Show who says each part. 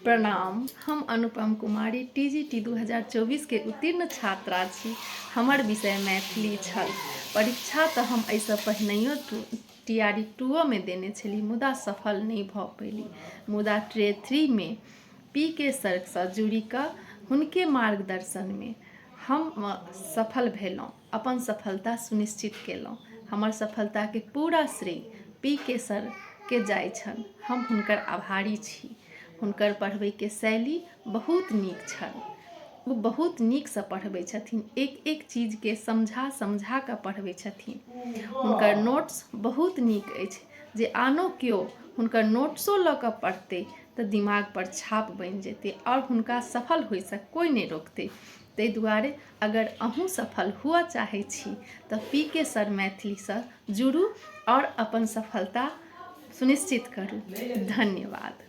Speaker 1: प्रणाम, हम अनुपम कुमारी टीजीटी 2024 के उत्तीर्ण छात्रा छी। हमर विषय मैथिली छल। परीक्षा तऽ हम एहिसँ पहिनहियो टी आर ई टूओमे देने छली, मुदा सफल नहि भऽ पयली। मुदा ट्रे थ्रीमे पी के सरसँ जुड़ि कऽ हुनके मार्गदर्शनमे हम सफल भेलहुँ, अपन सफलता सुनिश्चित केलहुँ। हमर सफलताके पूरा श्रेय पी के सरके जाइ छनि। हम हुनकर आभारी छी। हुनकर पढ़बैके शैली बहुत नीक छल। ओ बहुत नीकसँ पढ़बै छथिन, एक एक चीजके समझा समझा कऽ पढ़बै छथिन। हुनकर नोट्स बहुत नीक अछि, जे आनो केओ हुनकर नोट्सो लऽ कऽ पढ़तै तऽ दिमागपर छाप बनि जेतै आओर हुनका सफल होइसँ कोइ नहि रोकतै। ताहि दुआरे अगर अहूँ सफल हुअ चाहै छी तऽ पी के सर मैथिलीसँ जुड़ू आओर अपन सफलता सुनिश्चित करू। धन्यवाद।